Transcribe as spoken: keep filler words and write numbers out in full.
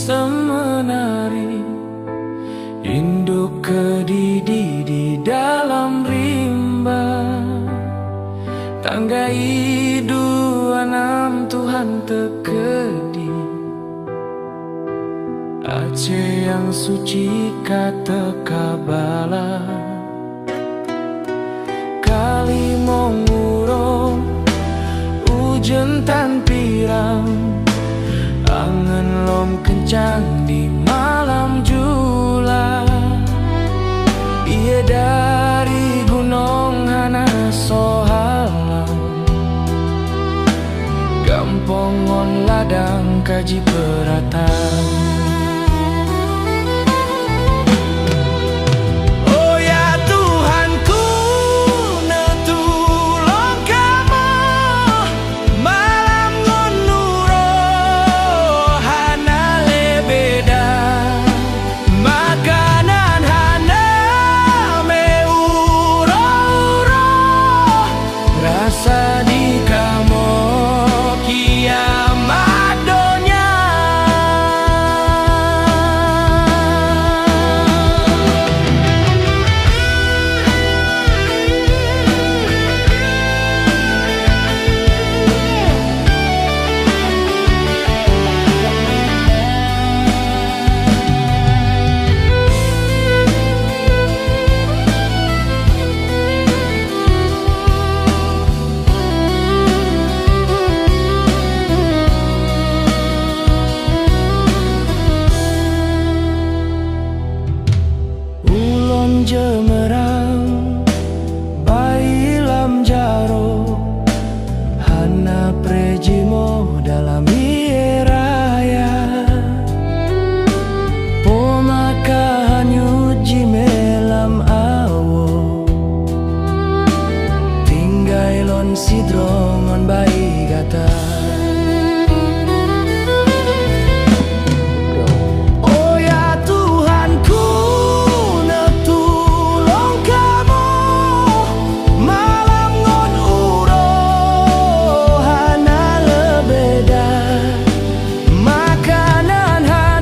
Seumeunari, induk keudidi di dalam rimba. Tangga idu anam Tuhan teukeudi. Aceh nyang suci ka teuka bala. Ka limong uroe ujeuen tan piran, angeuen lom keuncang di malam jula. Ié dari gunong hana soe halang, gampông ngon ladang ka jipeurata.